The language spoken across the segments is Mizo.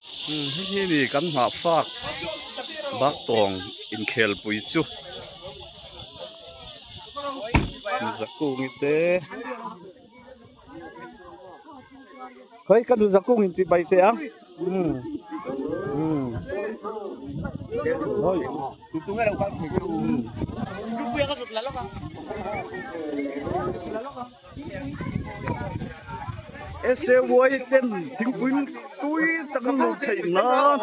Hei hi ni kan nghah fak baktawng inkhelpui chu Zakungi te khawi ka nu Zakung in chibai teh ang SAY ten thingpui tui tak an lo theih nan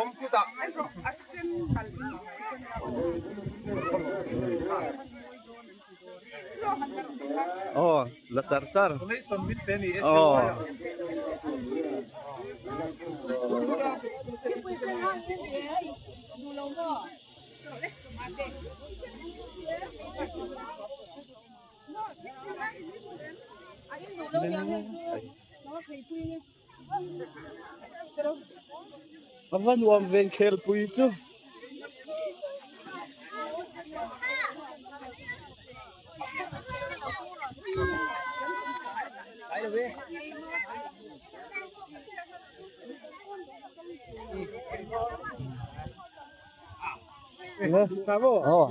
aw la char char aw. A va nuam ven khelpui chu. Ờ.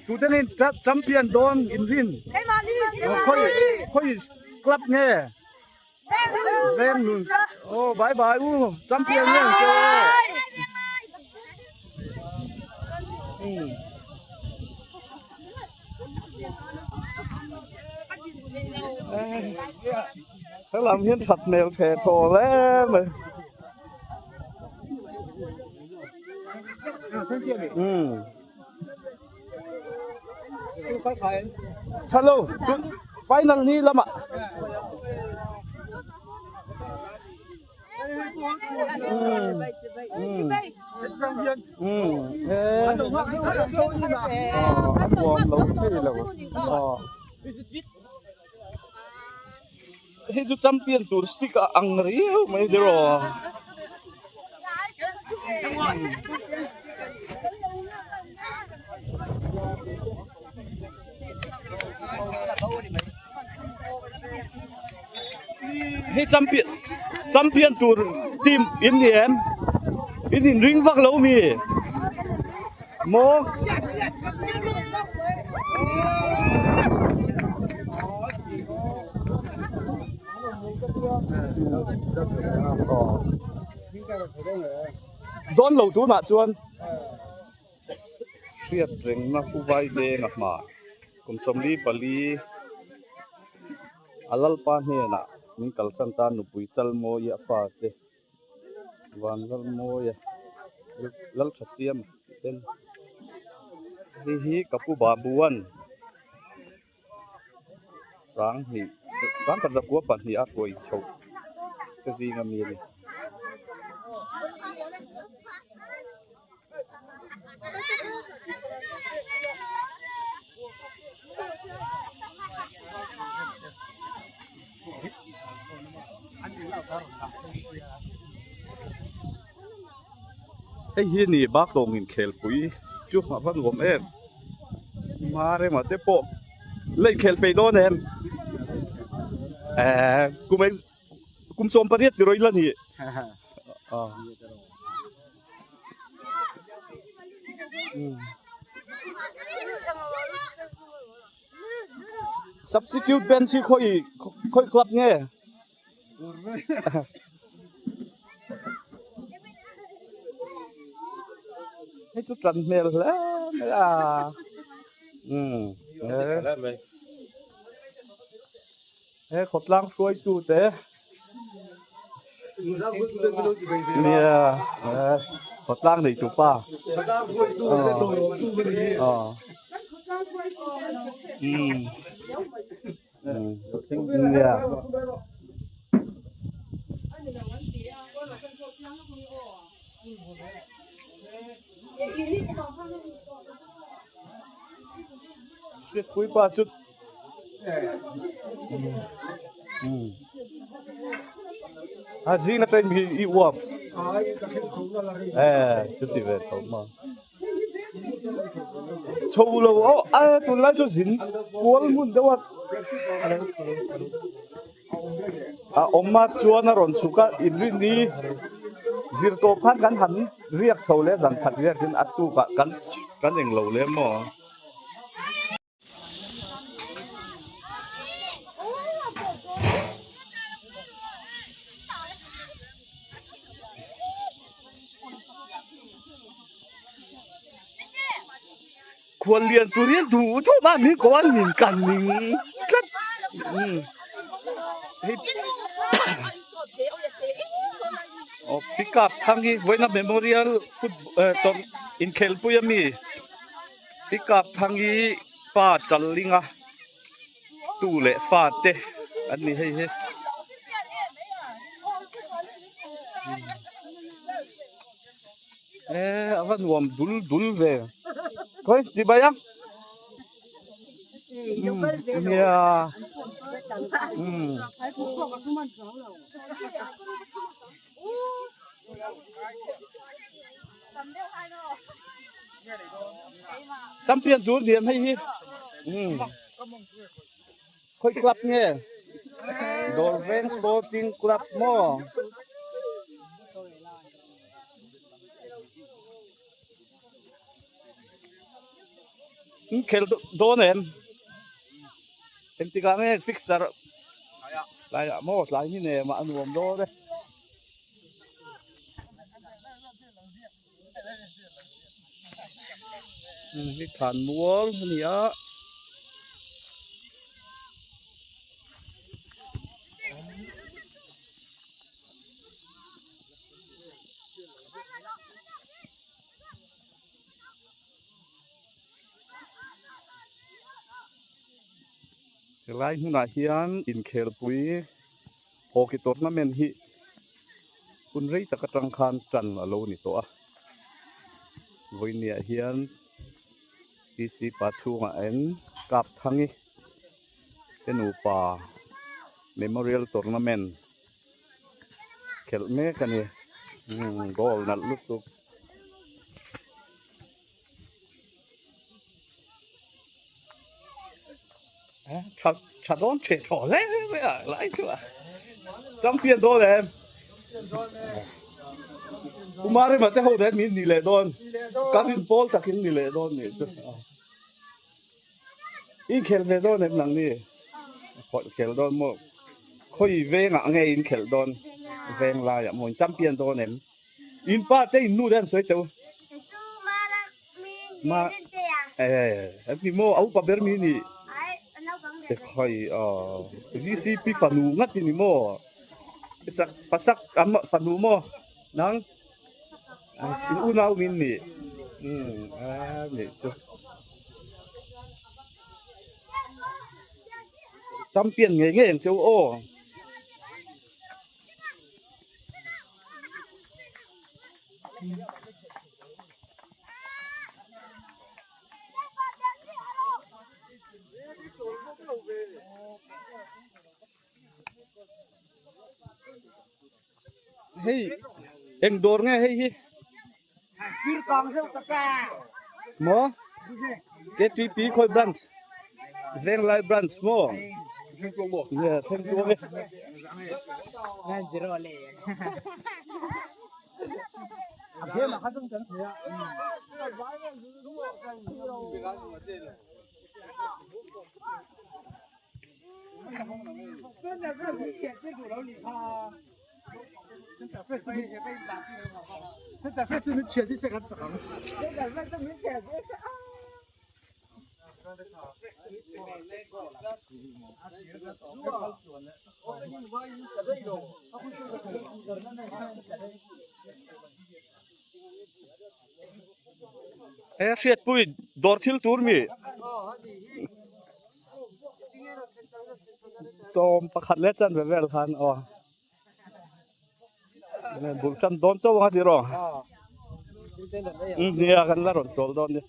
Tute nen champion dawn in rin khawi khawi club nge veng nun aw bye bye u champion nge ang che helam hian that hmel the thaw hle mai. Hello final ni lamah a nuam lo thei lo Hei chu champion tur stick a ang riau mai tiraw. Hei champion champion tur team in ni em? In in ring vak lo mi? Maw? Dawn lo tunah chuan hriat rengna pu vai deng a hma kum 44 a lalpa hnenah min kalsan ta nupui chalmawi a fate. Van Lalmawia Lalthasiam tih ten hei hi ka pu Babuan sanghnih sangkhat zakua pahnih a hruai chhoh te zinga mi a ni. Hei hi ni baktawng inkhelpui chu a va nuam em Marema te pawh la inkhelh peih dawn em ehh kum eng kum 18 ti rawih la ni Substitute bench hi khawi khawi club nge? Hei chu tan hmel hle mai a. Umm he khawtlang hruaitu te nia khawtlang neitu pa nia. Hriatpui pa chu a zing atang hi i uap eh chuti ve tho ma chho lo aw a tunlai chu zin kual hmun deuh a. A awm a chuan a rawn chhuk a inrinni zir tawp khan kan han riak chho leh zan khat riak in a tuk ah kan kan englo lem maw. Khual lian tur hian duh duh a min ko a nin kan ning tlat hei aw pickup thang hi vawiina memorial foot tawrh inkhelhpui ami pickup thang hi pa challinga tu leh fa te an ni hei hi. E a va nuam dul dul ve khawi chibai ang nia umm champion tur ni em hei hi umm khawi club nge Dawrveng sporting club maw. In khel dawn em engtikah nge fixture tlaiah maw tlai ni nem ah a nuam dawn e. Hi thlan mual a ni a. Helai hmunah hian inkhelpui hockey tournament hi hun rei tak atang khan tan a lo ni tawh a vawinia hian P C pa chhungah en kap thangi te nupa memorial tournament khelh mek a ni umm goal nalh lutuk. Tha tha dawn theh thaw hle mai a lai chu a champion dawn em Kumar emaw te ho dawn min ni leh dawn ka rin pawl takin ni leh dawn nih chu in khel ve dawn em nang ni khel dawn maw khawi vengah nge in khelh dawn veng laiah maw in champion dawn em in pa te in nu te an sawi teuh ma eh ni maw a upa ber mi ni ekhai a vcp fanu ngat ni maw sak pasak am fanu maw nang in unau min ni um a ni chu champion ngei ngei ang cheu aw. Hei eng dawr nge hei hi maw K T P khawi branch Venglai branch maw nge thleng tuang e. He hriatpui dawr thil tur mi 11 leh chanve vel khan aw bul tan dawn chauh ang a tiraw nia kan la rawn chawl dawn nia.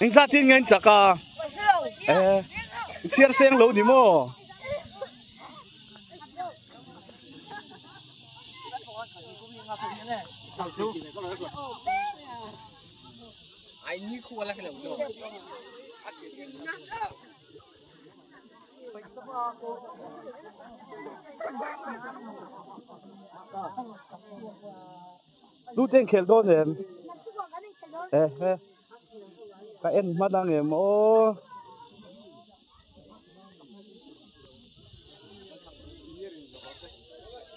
Engzat tin nge an chak a? Eh, chhiar seng lo ni maw? Tu te inkhel dawn em? Eh he ka en hman ang em aw.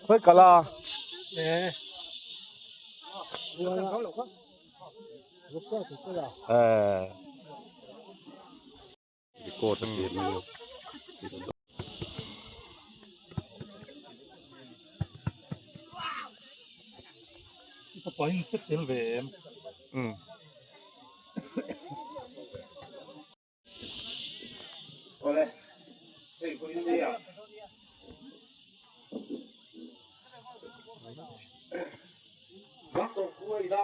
Khawi kala? Eh. Eh. Record a tir mai a. Fapa in set tel ve em. Um. Awle, hei vawiin nia. Doctor Kuwaida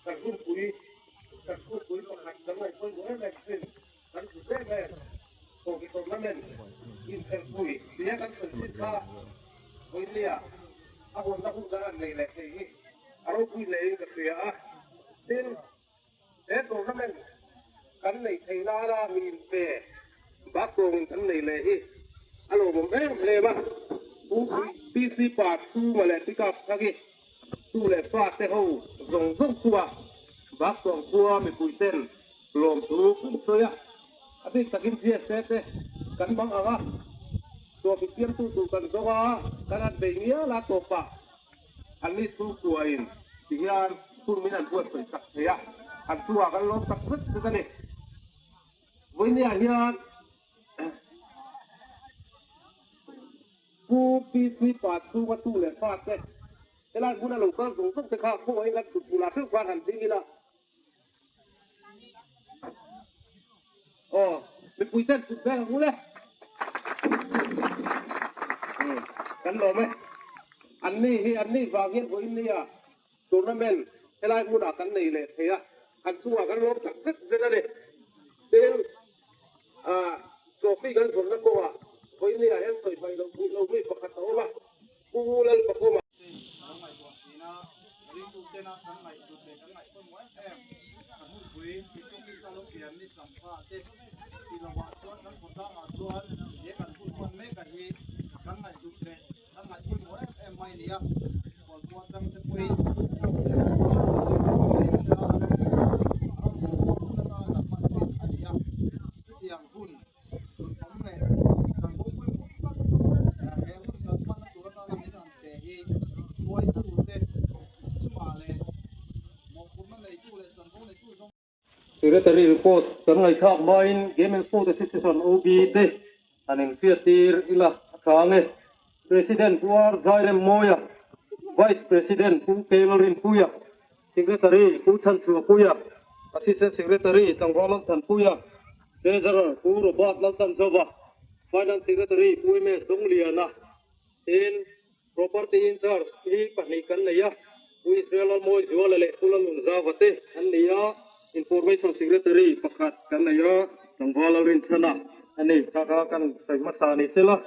kan hunpui kan hunpui pakhat kan ngaihpawimawh em em thin kan hlut em em Hockey tournament inkhelhpui nia kan sawi thin kha vawiin nia a hawnna hun kan han nei leh thei hi a ropui hlein ka hria a. Tin, He tournament kan neih theih nana mi inpe baktawngin kan nei leh hi a lawmawm em em a, Pu PC pa chhunga leh pickup thak hi tu leh fa te ho zawng zawng chunga baktawng khua mipui ten lawmthu kan sawi a, a bik takin GSA te kan mang ang a, trophy siamtu tur kan zawng a, kan han bei ngial a tawpah. Anni chhungkuain ti hian hun min an buatsawi sak thei a, an chungah kan lawm tak zet zet a ni. Vawinia hian Pu PC pa chhunga tu leh fate helai hmuna lo kal zawng zawng te kha khawngaih in an thut hmunah hreuh khan han ding ila. Aw, mipui ten thut vel ang u le. Kan lawm e. Anni hi anni vang hian vawiin nia tournament helai hmunah kan nei leh thei a, an chungah kan lawm tak zet zet a ni. Tin, trophy kan zawrhna kawngah vawiin nia hian sawi hmaih loh pui lo mi pakhat a awm a, Pu Lalfakawma. Kan ngaihtuah thin a, ringtu tena kan ngaihhlut leh kan ngaihpawimawh em em kan hunpui Isua Krista lo pian ni champha te tih lovah chuan kan khawtlangah chuan he kan hun hman mek a hi kan ngaihhlut leh kan ngaihpawimawh em em mai a ni a, kawlkual tangte pawhin Malaysia ram boruak hun atana kan hman thin a ni a, chutiang hun Tunthawm leh chanvo pawimawh tak he hun kan hmanna tur atana min han pe hi hruaitute chungah leh mawhphurhna neitu leh chanvo neitu zawng Secretary report kan ngaihthlak hmain Game and Sport Association OB te an infiatir ila a tha ang e. President Pu R Zairemmawia, Vice President Pu K Lalrinpuia, Secretary Pu Chhanchhuapuia, Assistant Secretary Tlangval Lalthanpuia, Treasurer Pu Robert Laltanzova, Finance Secretary Pu MS Dongliana, tin Property in Charge hi pahnih kan nei a, Pu Israel Lalmawizuala leh Pu Lalnunzava te an ni a, Information Secretary pakhat kan nei a, Tlangval Lalrinchhana a ni. Kha kha kan sawi hmasa ni sela,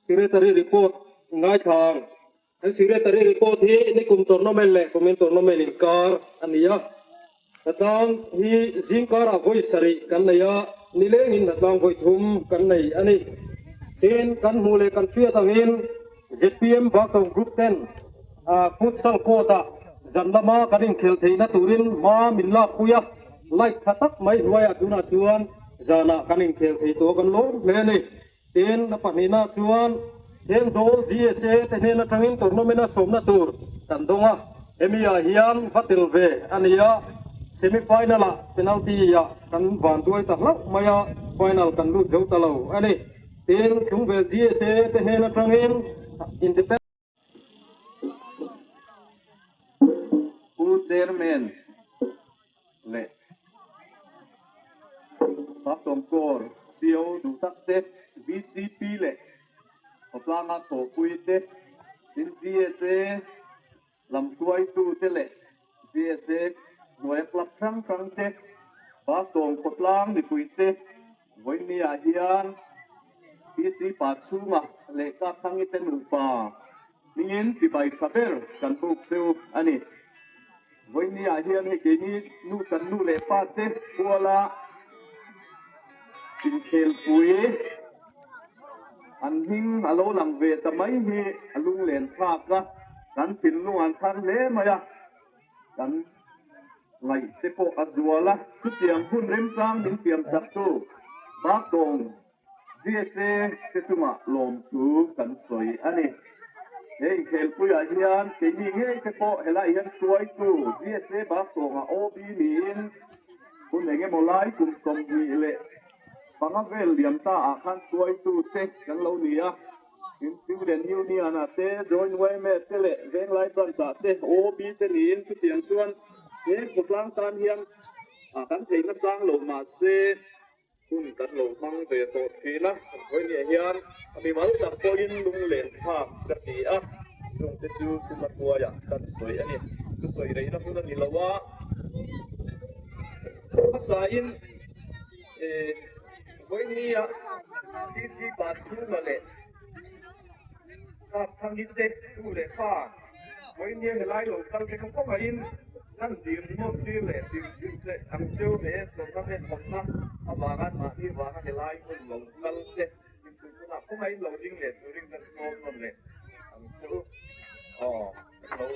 Secretary report ngaithla ang. He Secretary report hi nikum tournament leh kumin tournament inkar a ni a. Hnatlang hi zingkarah vawi sarih kan nei a, nilengin hnatlang vawi thum kan nei a ni. Tin, kan hmuh leh kan hriat angin zpm Baktawng Group ten futsal court-ah zan lama kan inkhelh theihna turin hma min lakpui a, light tha tak mai hnuaiah tunah chuan zanah kan inkhel thei tawh kan lawm hle a ni. Tin, a pahnihna chuan Thenzawl GSA te hnen atangin tournament a sawmna tur kan dawng a, hemi ah hian va tel ve a ni a, semi final ah penalty ah kan van duai ta hlauh mai a, final kan lut zo ta lo a ni. Tin, Tlungvel GSA te hnen atangin Independent. Pu Chairman leh Saptawngkawr CO duh tak te, VCP leh Khawtlanga thawhpui te, Tin GSA lam hruaitute leh GSA hnuaia club hrang hrang te, Baktawng khawtlang mipuite vawinia hian PC pa chhunga leh Kapthangi te nupa hmingin chibai tha ber kan buk cheu a ni. Vawinia hian hei keini nu kan nu leh pa te kuala inkhelpui an hming a lo lang ve ta mai hi a lunglen thlak a, kan thinlung an thar hle mai a, kan ngaih te pawh a zual a, chutiang hun remchang min siam sak tu Baktawng GSA te chungah lawmthu kan sawi a ni. He inkhelpuiah hian keini ngei te pawh helaiah hian hruaitu GSA Baktawngah OB niin hun engemaw lai kum 25 vel liam ta ah khan hruaitu te kan lo ni a. In Student Union ah te, Joint YMA te leh Venglai Branch ah te OB te niin chutiang chuan he khawtlang tan hian kan theihna sang lo mahse, Hun kan lo hmang ve tawh thin a, vawinia hian a mimal tak pawhin lunglen thlak ka ti a, chungte chu thuma hruaiah kan sawi a ni. Chu sawi reihna hun a ni lo a, hmasain vawinia PC pa chhunga leh Kapthangi te tu leh fa vawinia helai lo kal te kha khawngaihin Kan dil ngawt tir leh hrim hrim che ang cheu he tournament awmna avanga mahni vanga helai hun lo kal te inchhung hunah khawngaihin lo ding leh turin kan sawm nawn leh ang che u. Aw, kan lo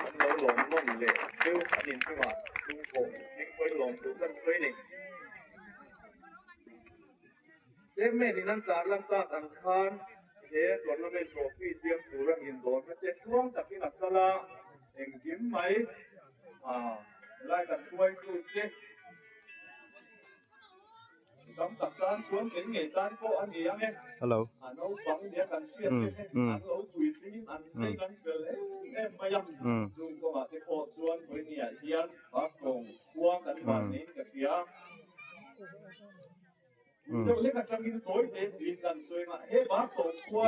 kan lo lawm nawn leh cheu an inchungah chhungkaw hmingpawhin lawm tur kan sawi ni. Chairman in an tarlan tak ang khan he tournament trophy siam tura indawrna te tluang takin a kal a, engkim mai helai kan hruaitu te tam tak tan chuan kei ngei tan pawh a ni ang e. Hello. A naupang nia kan hriat te hi an lo puitlingin an sei an fel em em mai a, chung kawngah te pawh chuan vawinia hian Baktawng khua kan vanneiin ka hria.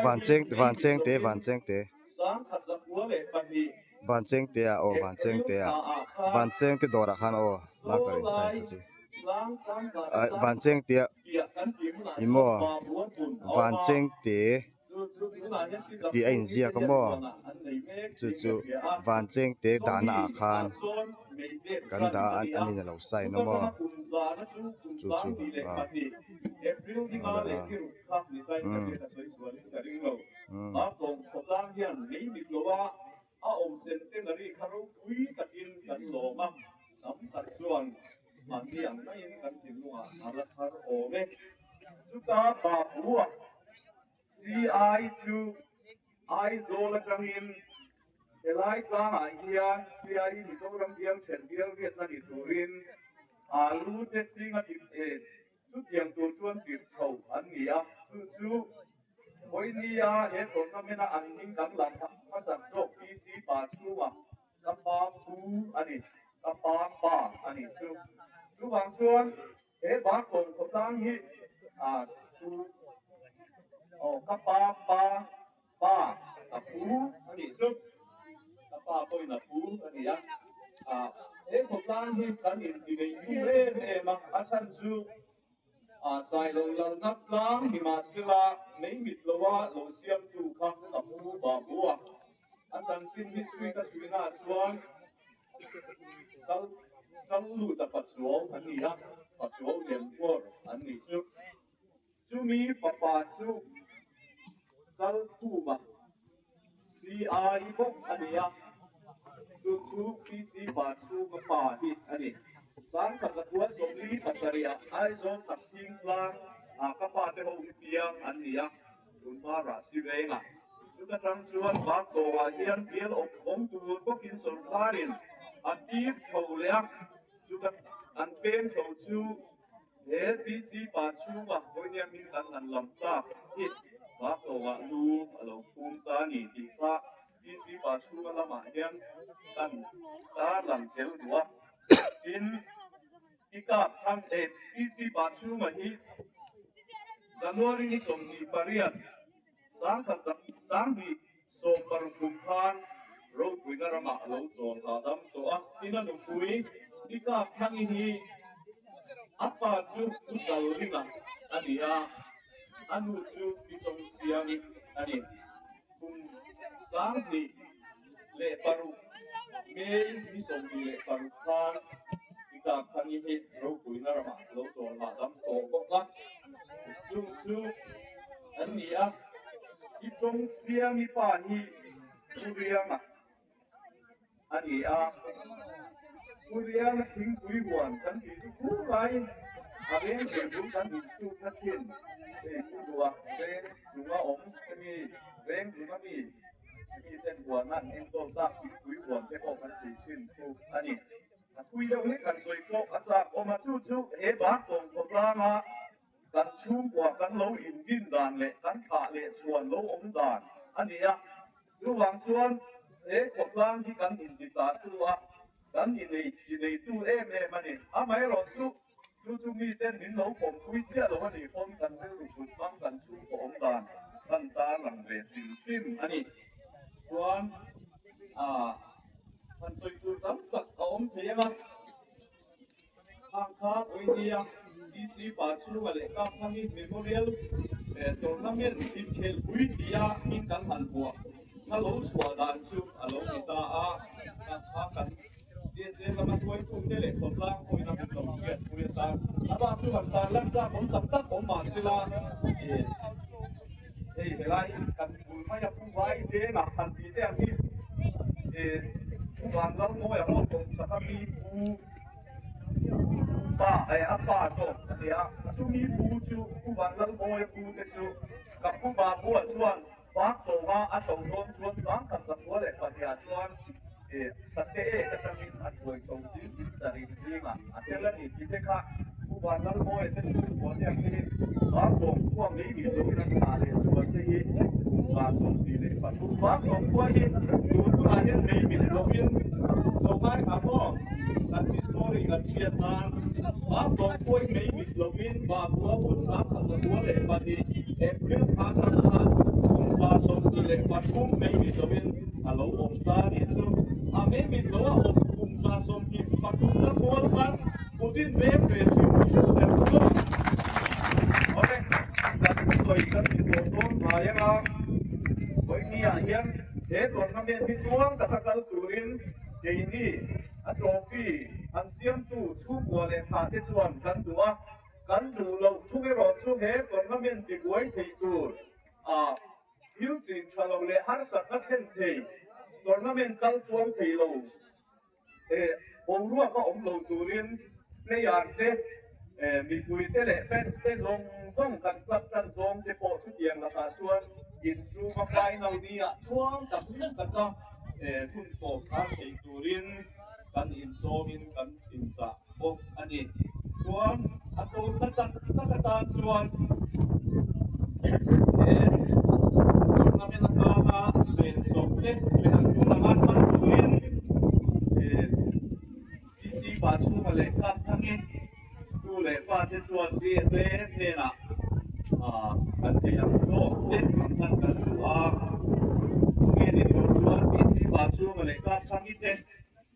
Van cheng van cheng te van cheng te van cheng te ah aw van cheng te ah van cheng te dawrah khan aw lak a insign kha chu ah van cheng te ah ih maw van cheng te tih a inziak a maw chu chu van cheng te dahna ah khan kan dah a an in alo sign a maw chu chu ah umm umm. CI chu Aizawl atangin helai tlangah hian CI Mizoram bial then bial riatna ni turin alu te chinga dik e chutiang tur chuan tirh chho an ni a, chu chu vawinia he tournament a an hming kan lam hmasak zawk PC pa chhunga ka pa pu a ni, ka pa pa a ni chu. Chuvang chuan He Baktawng khawtlang hi tu aw ka pa pa pa ka pu a nih chu ka pa pawhin a pu a ni a he khawtlang hi kan inti nei hnu em em a a chhan chu Sailo lalna tlang nimahsela mei mit loa lo siamtu kha ka pu Babu a a chanchin history ka chhuina chuan Chal chal lut a Pachuau an ni a, Pachuau Liankuar an nih chu. Chumi fapa chu Chalkhuma CI bawk a ni a, chu chu PC Pachhunga pa hi a ni. 1947 ah Aizawl Thakthing tlang ah ka pa te ho hi piang an ni a. Tunhma Rahsi vengah chuta tang chuan Baktawngah hian bial awm khawm tur bawkin sawrkarin a tir chho leh a, chuta an peng chho chu he PC pa chhunga vawinia hming kan han lam tak hi Baktawngah lu a lo phum ta a ni tih kha PC pa chhunga lamah hian kan tarlang tel duh a, tin. I kap thang e PC pa chhunga hi January ni 28, Sawmparuk kum khan ropuina ramah a lo chawl hahdam tawh a, tin a nupui Nikap Thangi hi a pa chu Pu Chalringa a ni a, a nu chu Pi Chawngsiangi a ni. Kum 2006 May ni 26 khan Nikap Thangi hi ropuina ramah a lo chawl hahdam tawh bawk a, chung chu an ni a. I chawng siami pa hi Pu Rianga a ni a, Pu Rianga thingpui huan kan tih chu khu laiin a veng thei bul kan insukna thin hei Pu Duha veng chunga awm hemi veng chunga mi mi ten huan an enkawl tak thingpui huan te pawh kan tih thin chu a ni. A thui deuh hlek kan sawi pawh a chak awm a, chu chu he Bangkawng khawtlanga Kan chhungkua kan lo indin dan leh kan thlah leh chhuan lo awm dan a ni a, chuvang chuan he khawtlang hi kan inti ta tu a, kan inei ineitu em em a ni. Amaherawh chu, chu chu miten min lo pawmpui chiah lo a nih pawn kan rilru kut hmang kan chhungkaw awm dan kan tarlang ve hrim hrim a ni. Chuan, ah, han sawi tur tam tak a awm thei ang a. Hang kha Vawinia DC pa chhunga leh Kapthangi Memorial Tournament inkhelhpui tia hming kan han vuah na lo chhuah dan chu a lo ni ta a, kan kha kan GSA lama hruaitute leh khawtlang pawhin a min lo hriatpui atan a bak chu han tan lan chak awm tak tak awm mah sela hei helai kan bul maia Pu Vai Denga han tih te ang hi Pu Vanlalmawia pawh kawmchhaka mi Pu Pa eh a pa zawk a nia, chumi pu chu Pu Vanlalmawia pu te chu ka pu Babua chuan Park Chawnga a chho dawn chuan Sangkhat Zakhua leh pahniha chuan eh Sate ek atangin a thuai chho zing in sarih zingah a tel a ni tih te kha Pu Vanlalmawia te chhungkua te ang hi Park Chawng khua mei mih loin an thlah leh chuan te hi kum 23 Park Chawng khua hi tun hunah hian mei mih loin lo ngai thla maw? Kan ti story kan hriat nan Park Chawng khua hi mei mih loin Bakua hun 2002 April thla atang khan kum 23 mei mih loin a lo awm ta a nih chu. A mei mih lo a awm kum 23 na kual khan Putin veng ve hrim hrim der chu. Awle, kan sawi kan ti tawh dawn hnai anga Vawinia hian he tournament hi tluang taka kal turin keini a trophy an siamtu chhungkua leh thlah te chuan kan duh a, kan duh loh thung erawh chu he tournament tibuai thei tur a thil chin tha lo leh harsatna thlen thei tournament kal tluang thei lo. Boruak a awm lo turin player te, mipui te leh fans te zawng zawng kan club tan zawng te pawh chutiang lakah chuan insum a final ni ah tluang tak tak a hun tawp thar thei turin kan insawmin kan inchah bawk a ni. Chuan a tawpna tak tak atan chuan he tournament atana senso te leh an hun anga hman turin PC pa chhunga leh club thangin tu leh fa te chuan GSA hnenah kan thei ang tawk te an hman kan duh a. Chumi ni tur chuan PC pa chhunga leh club thangi te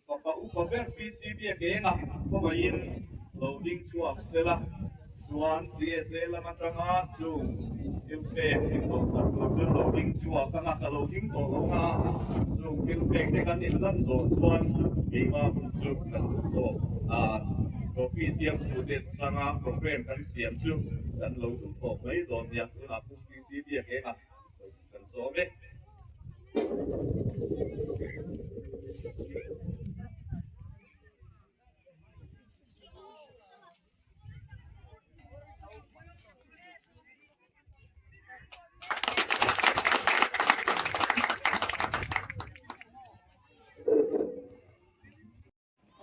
Fapa upa ber PC Biakeng a khawngaihin lo ding chhuak sela chuan GSA lam atanga chung thil pek in lo sak tur chuan lo ding chhuak anga ka lo ding tawh lo anga chung thil pek te kan inlan zawh chuan keimah hun chu kan duh tawh a trophy siam tu te atanga program kan siam chu kan lo duh tawh mai dawn nia tunah Pu PC Biakeng a Kan sawm e.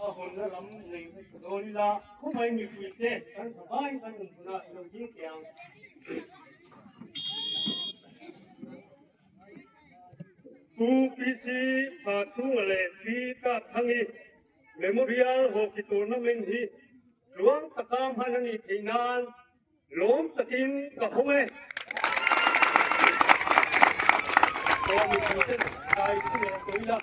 A hawnna lam nei hmasa dawn ila, khawmai mipuite kan zavai kan inhmunah i lo ding teh ang. Pu PC Pachhunga leh Pi Kapthangi Memorial Hockey Tournament hi tluang taka hman a nih theih nan Lawm takin ka hawng e. Aw mipui ten zai chu leh tawh ila.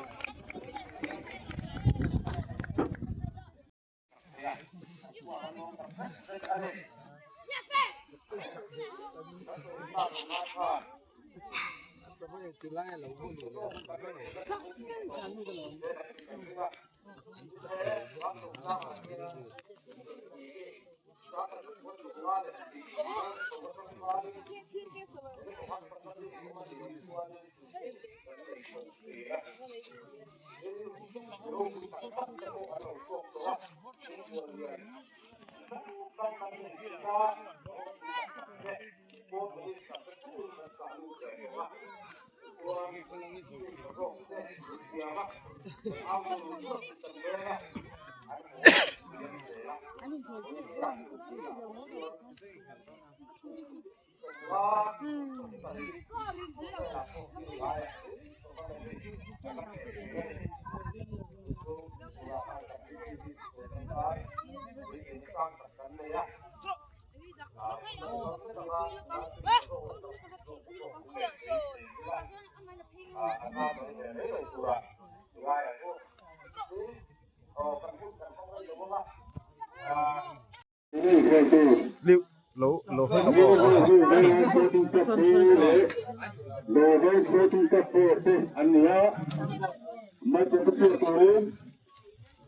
Liu lo lo hawi lo aw.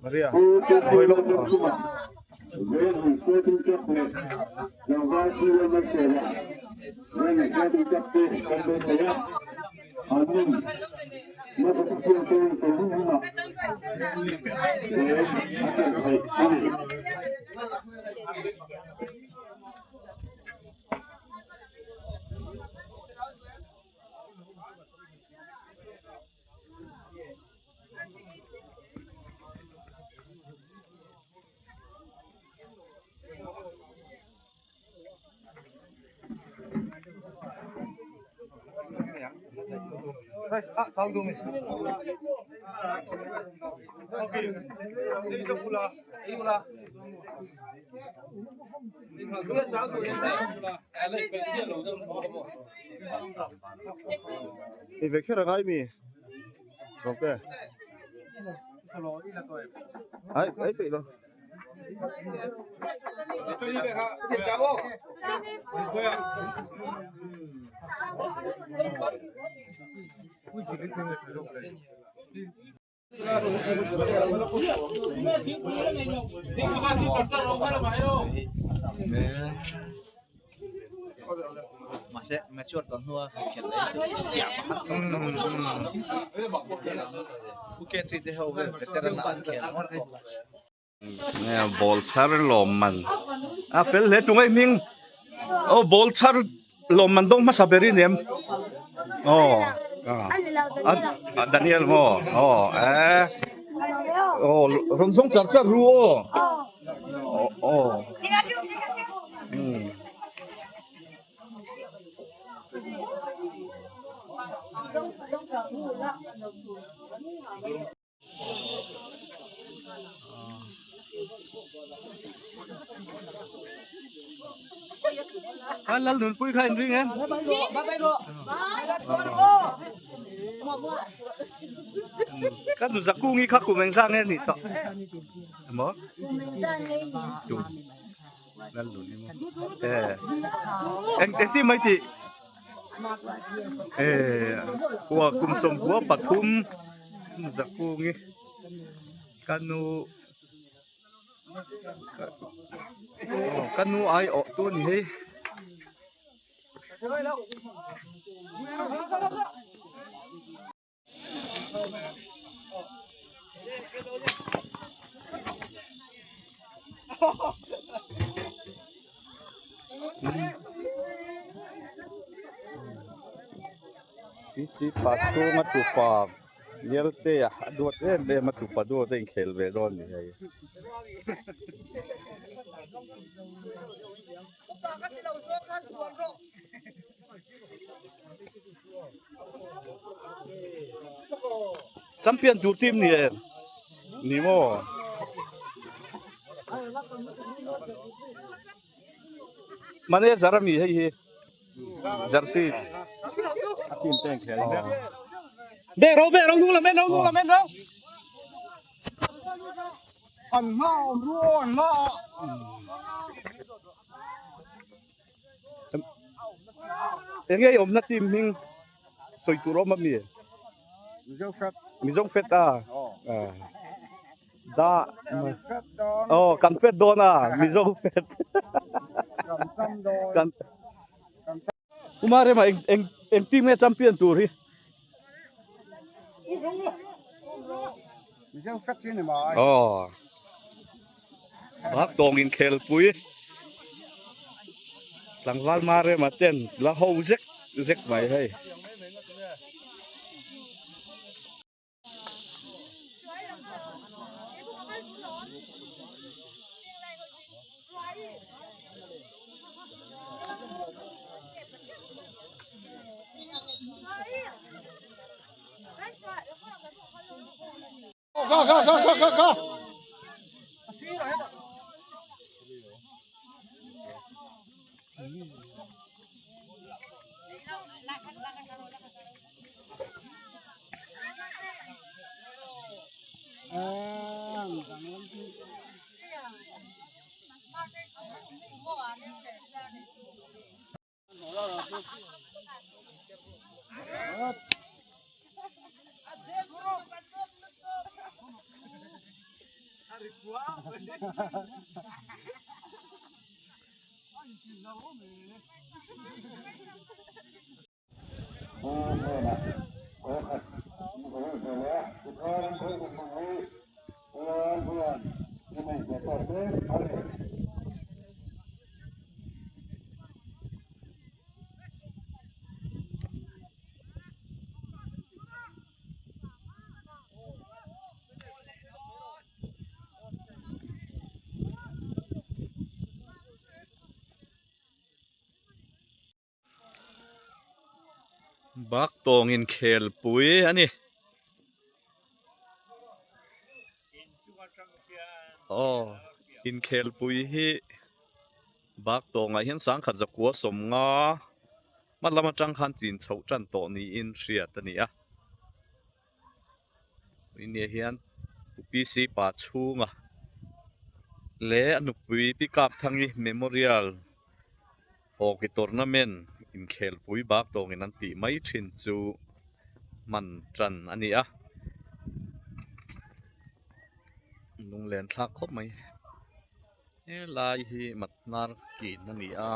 Maria hawi lo aw. Ei ve kher a ngai mi Sawmte ai ai peih lo. Mahse mature tawh hnua han khelh leh chu thiam a har tawh te ho vel veteran ah an khel ngawt bawk. Nge ball chhar lawm man a fel hle tunge hming aw ball chhar lawm man dawng hmasa ber i ni em aw a Daniel maw aw eh aw rawn zawng char char ru aw aw umm. A lal nunpui kha in ring em? Ka nu zakungi kha kum engzah nge nih tawh? Emaw? Tu. Lal nun i maw? Eh. Eng eng ti mai tih? Eh, kua kum 13 zakungi ka nu ka nu ai awh tu ni hei. PC pa chhunga tupa Nialte a duat em em a tupa duat a inkhel ve dawn ni hei. Champion tur team ni em? Ni maw? Manager ami hei hi jersey. A team te inkhel mek. Bek ro bek ro hnung lam en ro hnung lam en ro. An hma awm ru aw an hma ah. Enge i awmna team hming sawi tur awm ami? Mizo Fet. Mizo Fet a. Da. Oh, kan fet dawn a. Mizo Fet. Kan cham dawn. Kan Uma rema eng eng eng team nge champion tur hi? Mizo Fet hi ni mai. Oh. Bak tawng in khel pui. Tlangval ma rema ten la ho zek zek mai hei. Kha kha kha kha kha kha. Bak tawng inkhel pui a ni. Aw inkhel pui hi bak tawngah hian sangkhat zakua sawmnga hma lam atang khan chin chhoh tan tawh niin hriat a ni a. India hian Pu PC pa chhunga leh a nupui Pi Kapthangi Memorial Hockey Tournament inkhelpui bak tawngin an tih mai thin chu hman tan a ni a, lunglen thlak khawp mai. Helai hi Matnar kin a ni a.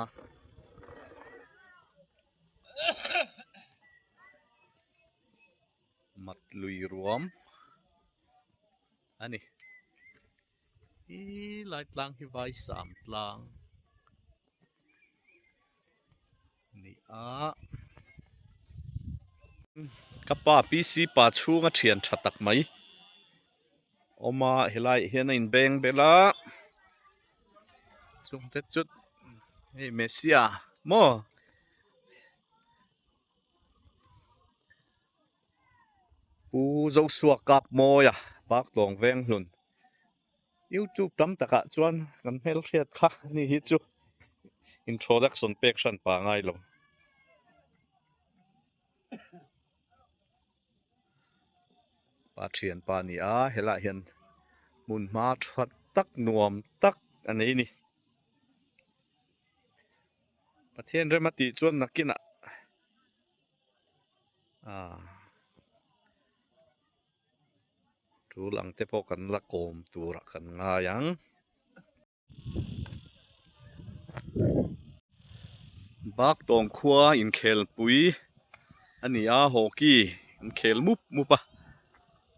Mat lui ruam a ni. Hi lai tlang hi vai sam tlang a ni a. Ka pa PC pa chhunga thian tha tak mai awm a helaiah hian a inbeng bel a chungte chu hei Messia maw. Pu Zosua kap mawia Park Tlawng veng hlun YouTube tam takah chuan kan hmelhriat kha ni hi chu introduction pek hran pa ngai lo. Pa thian pa a ni a helaiah hian hmun hma tha tak nuam tak a nei a ni. Pathian rem a tih chuan nakinah ah tul ang te pawh kan la kawm turah kan ngai ang. Bak tawng khua inkhelpui a ni a hockey an khel mup mup a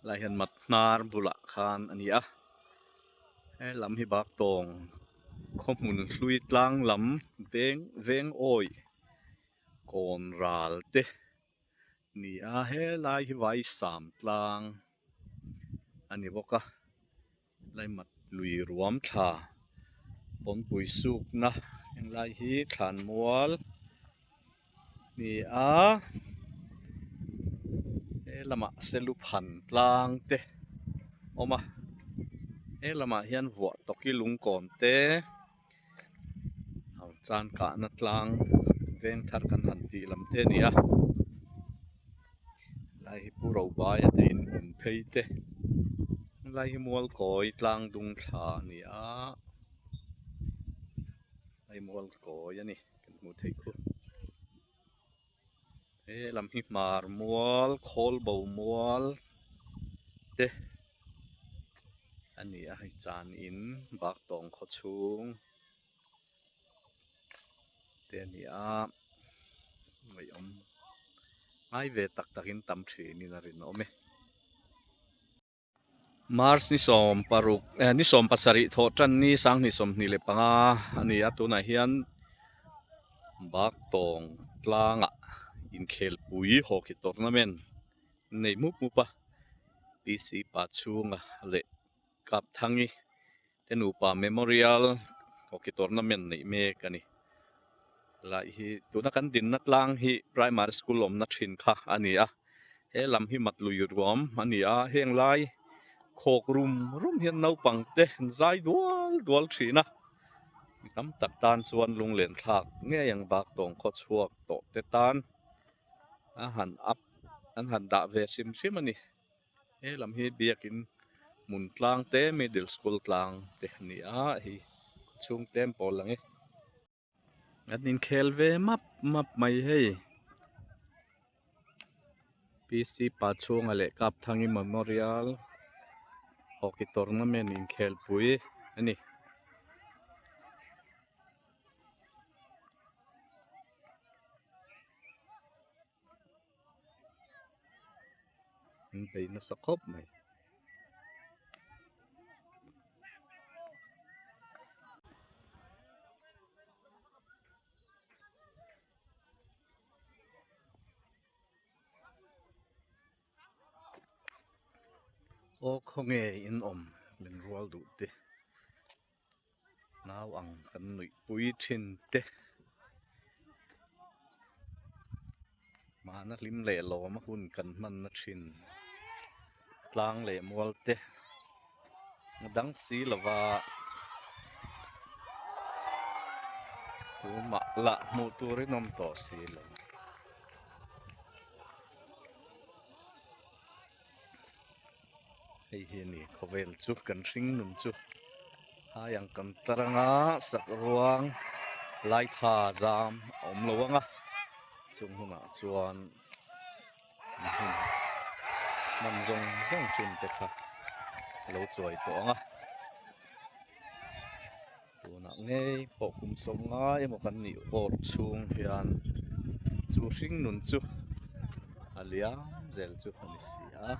lai hian mat hnar bulah khan a ni a he lam hi bak tawng. Khaw hmun hlui tlang lam veng veng awih kawn ral te ni a helai hi vai sam tlang a ni bawk a lai mat lui ruam thla pawnpui sukna henglai hi thlanmual a ni a he lamah seluphan tlang te a awm a he lamah hian vuah tawki lungkawn te au chan kahna tlang veng thar kan han tih lam te a ni a. Helai hi Pu Robaia te in hmun phei te helai hi Mualkawi tlang dung thla a ni a hei Mualkawi a ni kan hmuh theih khu he lam hi hmar mual khawl bo mual te a ni a hei chan in bak tawng khaw chhung. Te a ni a ngaihawm ngai ve tak tak in tam thin in a rinawm e. March ni sawm paruk eh ni sawm pasarih thawh tan ni sanghnih 25 a ni a tunah hian bak tawng tlangah inkhelpui hockey tournament nei mup mup a PC pa chhunga leh Kapthangi te nupa memorial hockey tournament neih mek a ni. Lai hi tuna kan dinna tlang hi primary school awmna thin kha a ni a, he lam hi matlui ruam a ni a, heng lai khawk rum rum hian naupang te an zai dual dual thin a, mi tam tak tan chuan lunglen thlak ngei ang bak tawng khaw chhuak tawh te tan a han up an han dah ve hrim hrim a ni. He lam hi biakin hmun tlang te middle school tlang te a ni a hei chhung tlem pawl ang e. An inkhel ve map map mai hei PC Pachhunga leh Kapthangi Memorial Hockey Tournament inkhelpui a ni. An bei nasa khawp mai. Aw khawnge in awm min rual duh te nau ang kan nuih pui thin te mahna hlim leh lawm a hun kan hman na thin tlang leh mual te a dang si lova tumah lah hmuh turin awm tawh si lo. Hei hi a ni khawvel chu kan hring nun chu hai ang kan tar anga sak ruang lai tha zam a awm lo ang a chung hunah chuan hun hman zawng zawng thin te kha a lo chuai tawh ang a. Tunah ngei pawh kum 50 emaw kan nih awr chhung hian chu hring nun chu a liam zel chu a ni si a.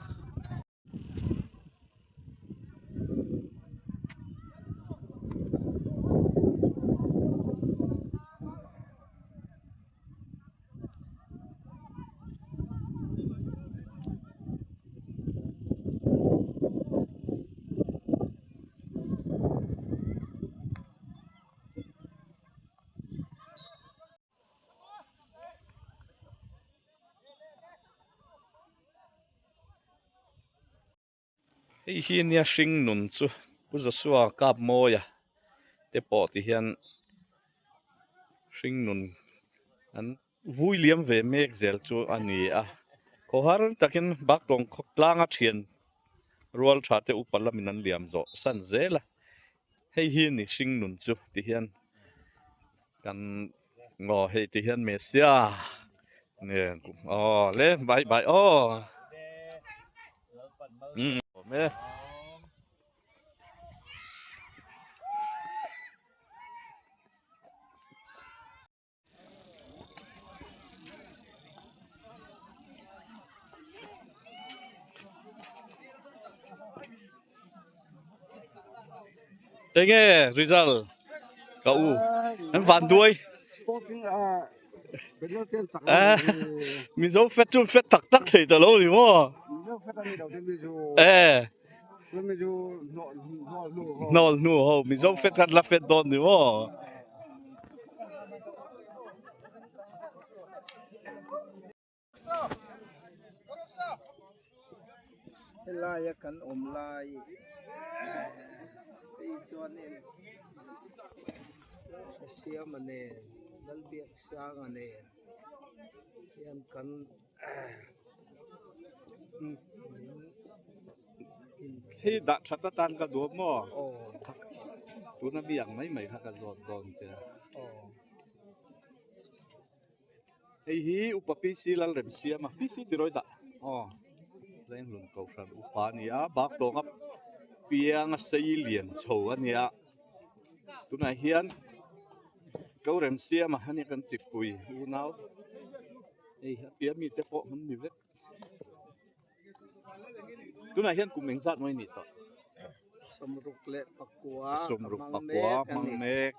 Hei hi nia hring nun chu Pu Joshua kap mawia te pawh ti hian hring nun an vui liam ve mek zel chu a ni a khawhar takin Baktawng tlanga thian rual tha te upa lamin an liam zawh san zel a hei hi ni hring nun chu ti hian kan aw hei ti hian Messia aw le bye bye aw umm e. Enge result ka u an van duai Mizo fet chu fet tak tak thei ta lo ni maw e hnawl hnu ho Mizo fet khan la fet dawn ni maw. Helaia kan awm lai hei chuanin Thasiama nen Lalbiaksanga nen hian kan. Hei dah that atan ka duh maw? Tuna mi ang mai mai kha ka zawt dawn che a. Hei hi upa PC Lalremsiama PC tih rawih dah aw Lenglun Kohhran upa a ni a bak tawnga pianga sei lian chho a ni a tunah hian Koremsiama a nia kan chipui unau hei a piah mite pawh an ni vek. Tunah hian kum engzat mawi nih tawh? Sawmruk leh pakua Sawmruk pakua hmang mek.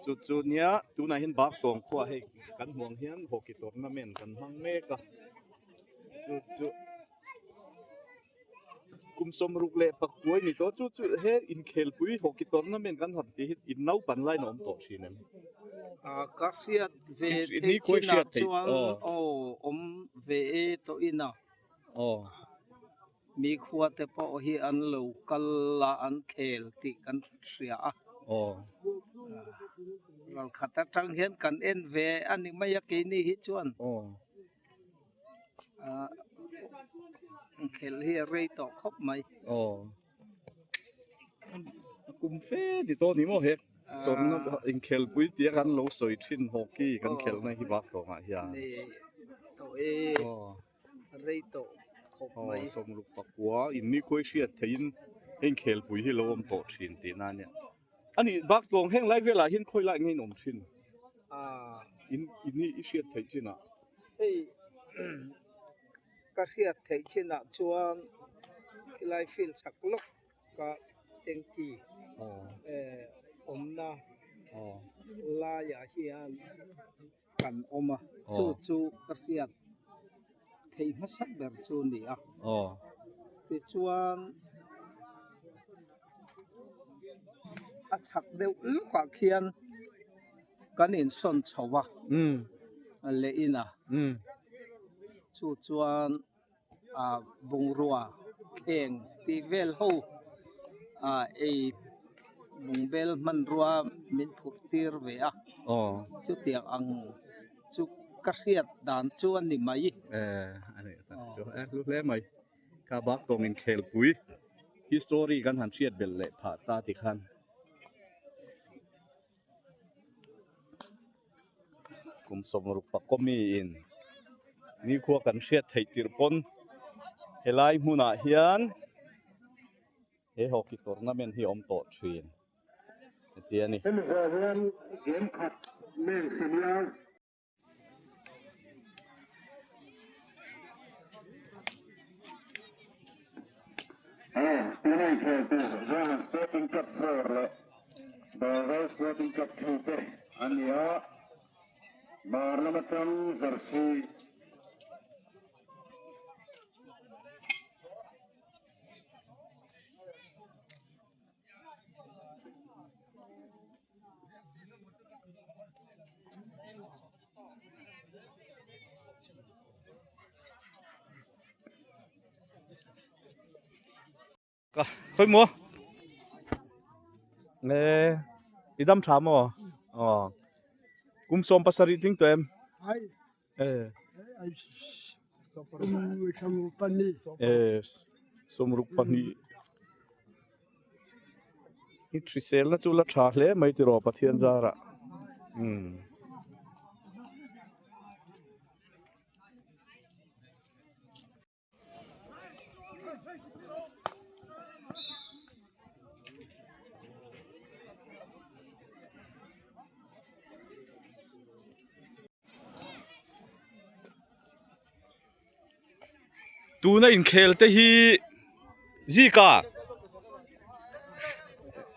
Chu chu nia tunah hian bak tawng khuah hei kan hmuh ang hian hockey tournament kan hmang mek a. Chu chu kum sawmruk leh pakua i ni tawh chu chu he inkhelpui hockey tournament kan han tih hi in naupan lain a awm tawh thin em? Ka hriat ve theih chinah chuan aw awm ve e tawh ina mi khua te pawh hi an lo kal a an khel tih kan hria a ralkhat atang hian kan en ve a ni mai a keini hi chuan khelh hi a rei tawh khawp mai. Kum fe ni tawh ni maw he tawrhna inkhelpui tia kan lo sawi thin hockey kan khelhna hi bak tawngah hian Ni tawh e rei tawh khawp mai. Sawmruk pakua in ni khawi hriat theihin inkhelpui hi lo awm tawh thin tihna a nia. Ani bak tawng heng lai velah hian khawi lai nge in awm thin? In i hriat theih chinah. Hei Ka hriat theih chinah chuan helai field chak lawk ka tanky awmna laiah hian kan awm a, chu chu ka hriat theih hmasa ber chu a ni a. Tichuan a chhak deuh lawkah khian kan insawn chho a leh in a chu chuan ah bungrua thleng tih vel ho ah ei bungbel hmanrua min phurh tir ve a chutiang ang chu ka hriat dan chu a ni mai. Ka bak tawng inkhelpui history kan han hriat belh leh phah ta tikhan. Kum sawmruk pakua miin nikhua kan hriat theih tirh pawn helai hmunah hian he hockey tournament hi a awm tawh thin heti a ni. Ka khoi maw nge i dam tha maw aw kum sawm pasarih tling tawh em e e sawmruk pahnih I hriselna chu la tha hle mai tiraw Pathian zarah umm. Tuna inkhel te hi Zika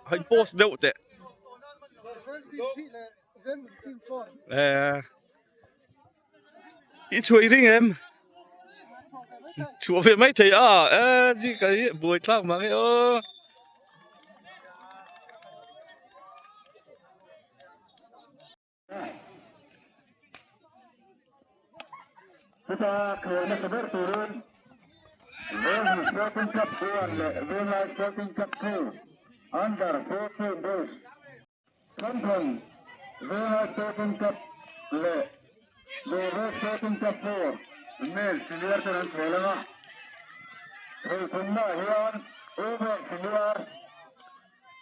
han post deuh teh eh i chhuah i ring em chhuah ve mai thei a eh Zika hi buai thlak mang e aw. Chuta khel hmasa ber turin Venghmun Sporting Club 1 leh Venglai Sporting Club 2 Under 14 Boys Champion Venglai Sporting Club leh Venglai Sporting Club 4. Male Senior ten an khel ang a, Thawithumnaah hian Women Senior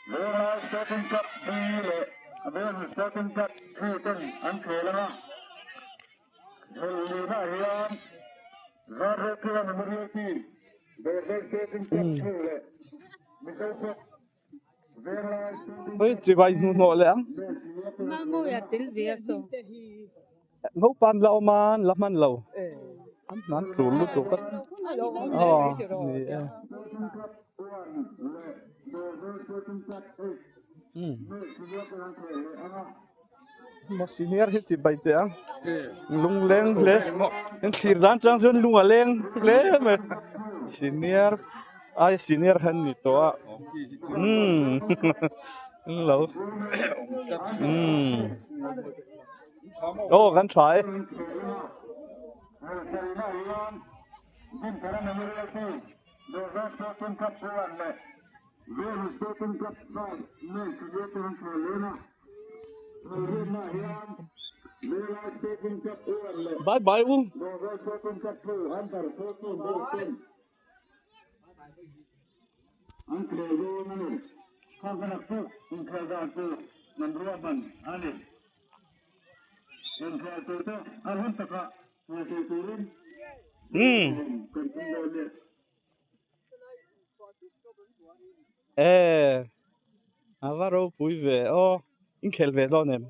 Venglai Sporting Club B leh Venghmun Sporting Club C ten an khel ang a, Thawihlinah hian Zarrokia Memorial Team, Dawrveng Sporting Club 2 leh Mizo Club Venglai Sporting Hei chibai hnuhnawh leh ang. Mamawia tel ve a saw. Naupang la awm a, an la hman lo. An hnan tul lutuk a. Aw ni e. Umm. Maw senior hi chibai teh ang. Lungleng hle. In thlir dan chang chuan lung a leng hle mai. Senior ai senior khan ni tawh a. Umm. Lo. Umm. Aw kan tha e. Bye bye u. An khel dawn a ni. Kha ka naktuk inkhel dan chu kan ruahman a ni. Inkhel tur te a hun takah hmuh theih turin kan tum dawn nia. E a va ropui ve aw inkhel ve dawn em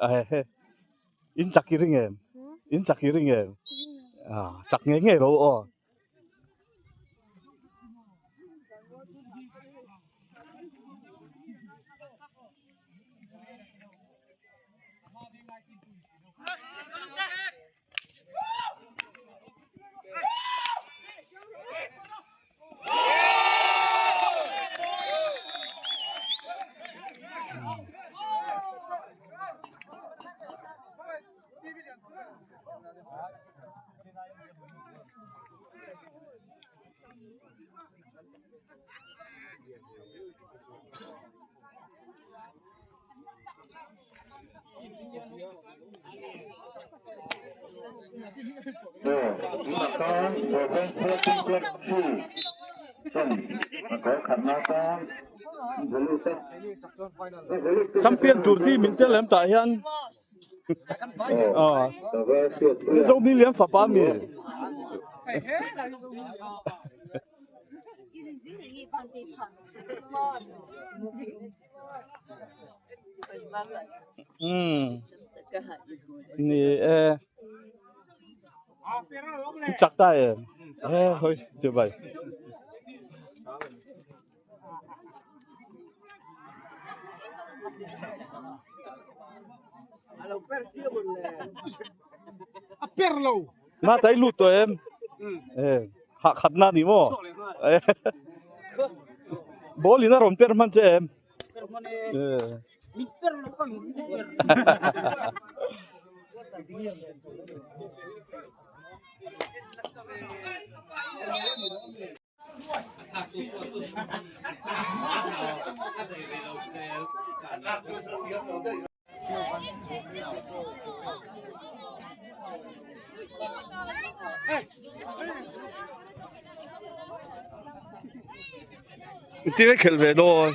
ehe in chak i ring em in chak i ring em ah chak ngei ngei ro aw. Champion tur team in tel em tah hian aw Zomi lian fapa mi. Umm ni e chak ta em e hoi chiu bai. Na tai lut tawh em e hah khat na ni maw ball in a rawn per hman che em Tir khelh ve dawn.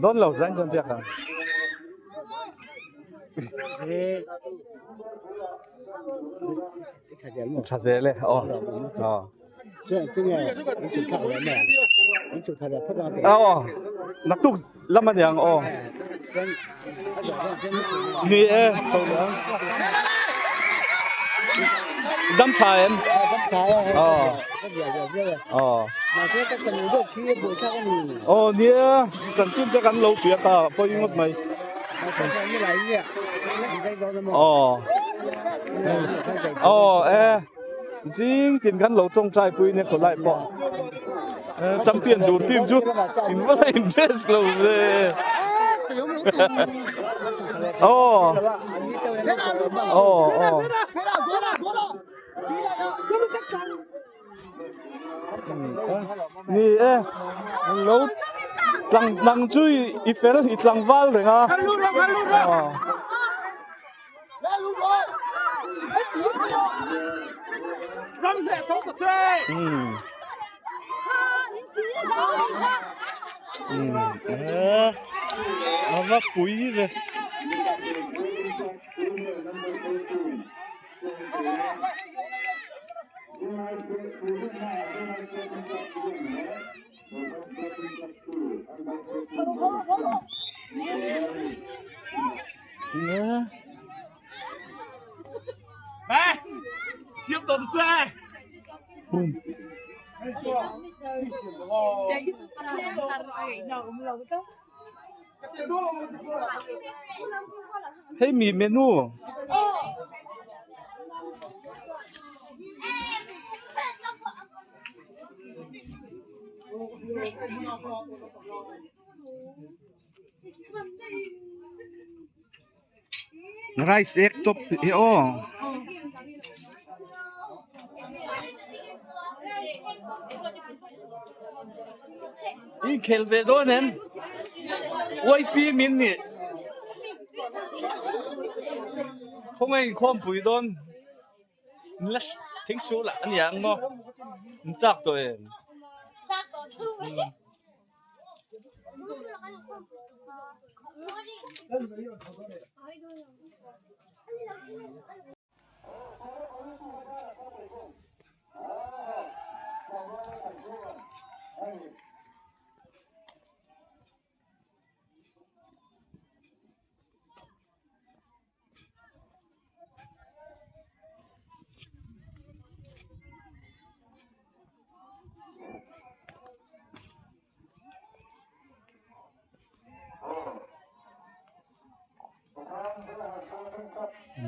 Dawn lo zain chuan biak ang. Tha zel e aw. Aw. Aw naktuk lam aniang aw. Ni e chho leh ang. Dam tha em? Aw. Aw. Aw nia chanchin te kan lo piak a pawi ngawt mai. Aw. Aw e. Zing tin kan lo tawngtai pui nia khawlai pawh champion tur team chu in va la interest lo ve. Aw. Aw aw. Ni e lo tlang nang chu i fel i tlangval reng a. Aw. A va pui ve. Hei mi menu. Rice ek top hi aw. Inkhel ve dawn em? YP min nih. Khawngaih inkhawmpui dawn. La thing su lah a ni ang maw? In chak tawh em?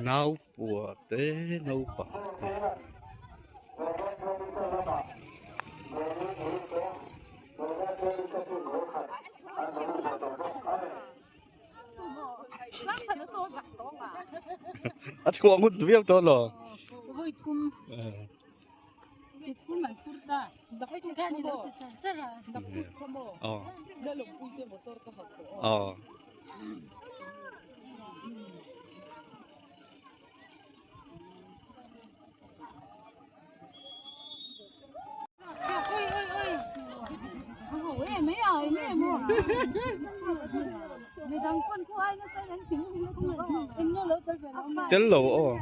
Naupua te naupang te. A chhuah ngut viau tawh lo. Aw. Tel lo aw.